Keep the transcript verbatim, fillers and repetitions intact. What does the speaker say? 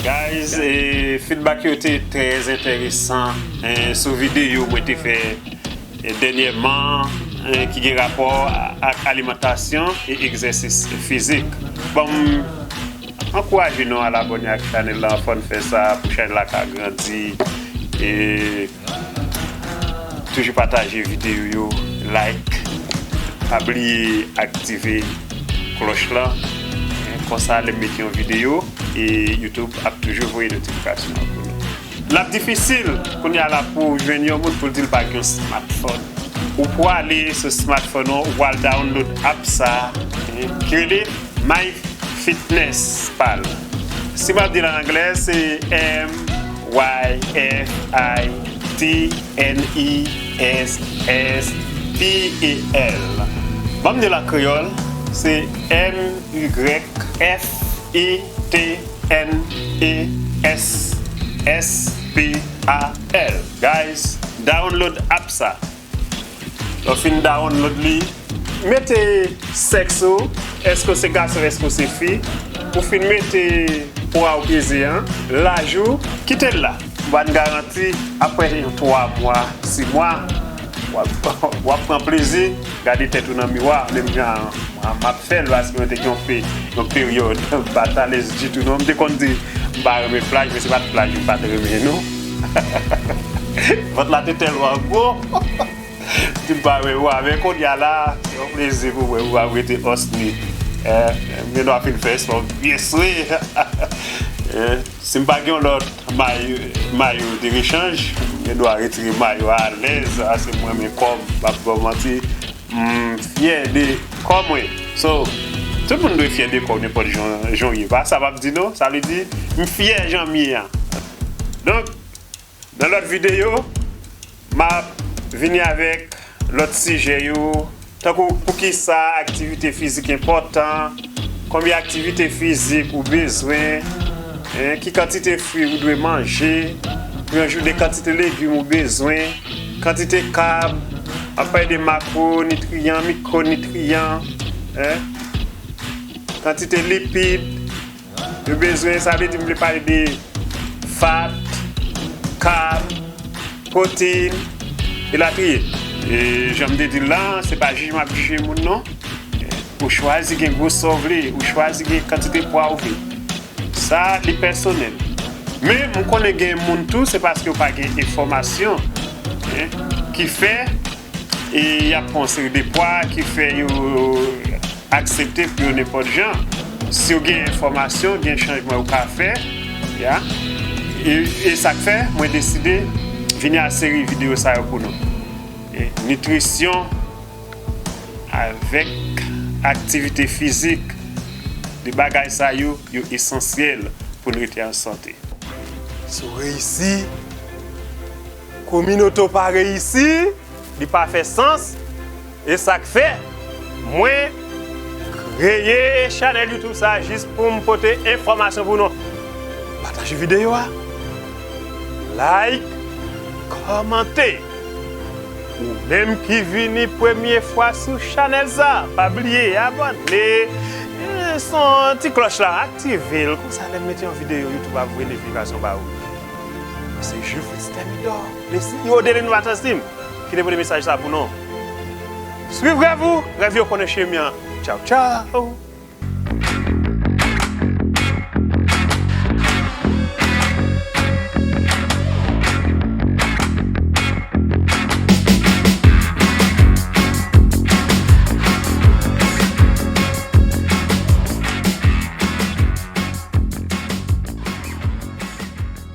Guys, eh, feedback yo te trè enteresan, eh, sou videyo mwen te fè, eh, dènyèman, eh, ki gen rapò ak alimantasyon e egzèsis fizik. Bon, m ankouraje nou al abòne ak chanèl la, fò n fè sa pou chanèl la ka grandi. E toujou pataje videyo yo, like, pa bliye aktive klòch lan. Konsa, lè m mete yon videyo, e YouTube ap toujou voye notifikasyon an pou nou. L ap difisil kounye a la pou w jwenn yon moun pou l di l pa gen yon smartphone. Ou pwale sou smartphone ou, ou pral download app sa, eh, ki rele MyFitnessPal. Si m ap di l an anglè, se M Y F I T N E S S P A L. Ban m di l an kreyòl, se M Y F I T N E S S P A L. Guys, download app sa. Lè w fin download li, mete sèks ou, èske w se gason, èske w se fi. Ou fin mete pwa ou peze an, laj ou, kite l la. M ba n garanti, apre yon twa mwa, sis mwa, w ap, w ap pran plezi, gade tèt ou nan miwa, menm jan an, m ap fè l, paske mwen te gen yon pe-, yon peryòd, m pa t alèz ditou non, m te konn di, m pa renmen plaj, men se pa t plaj m pa t renmen non. Vant la te tèlman gwo. Di m pa wè ou avè kounye a la, se yon plezi pou mwen, ou ap rete osni. Eh, m gen dwa fin fè espò byen swe. Eh, si m pa gen yon lòt mayo, mayo de rechanj, m gen dwa retire mayo a alèz, paske m renmen kò m, m p ap ba w manti, m fyè de kò mwen. So, tout moun dwe fyè de kò w nenpòt jan, jan w ye. Pa sa m ap di non, sa vle di, m fyè jan m ye a. Donk, nan lòt videyo, m ap vini avèk lòt sijè yo, tankou poukisa aktivite fizik enpòtan, konbyen aktivite fizik ou bezwen, en, ki kantite fwi ou dwe manje pou yon jounen, kantite legim ou bezwen, kantite kab, m ap pale de makwo nitriyan, mikwo nitriyan, en, kantite lipid, yo bezwen, sa vle di m vle pale de fat, kab, pwoteyin, elatriye. E jan m te di l la, se pa jije m ap jije moun non. Ou chwazi gen gwosè w vle, ou chwazi gen kantite pwa ou vle. Sa, li pèsonèl. Men, m konnen gen moun tou, se paske yo pa gen enfòmasyon, en, ki fè e y ap pran yon seri de pwa ki fè yo aksepte pou yo nenpòt jan. Si yo gen enfòmasyon, gen chanjman yo ka fè, ya. E, e sa k fè mwen deside vini a seri videyo sa yo pou nou. E nitrisyon avèk aktivite fizik, de bagay sa yo, yo esansyèl pou n rete an sante. Si w reyisi, kominote w pa reyisi, li pa fè sans. E sa k fè mwen kreye chanèl YouTube sa a jis pou m pote enfòmasyon pou nou. Pataje videyo a, like, kòmante. Ou menm ki vini premye fwa sou chanèl sa, pa bliye abòne. E, son ti klòch la, aktive l. Konsa, lè m mete yon videyo, YouTube ap voye notifikasyon ba ou. Se Jufritz Thermidor, le CEO de l'Innovators Team, ki te pote mesaj sa pou nou. Swiv rèv ou, rèv yo konnen chemen an. Tchaw, tchaw.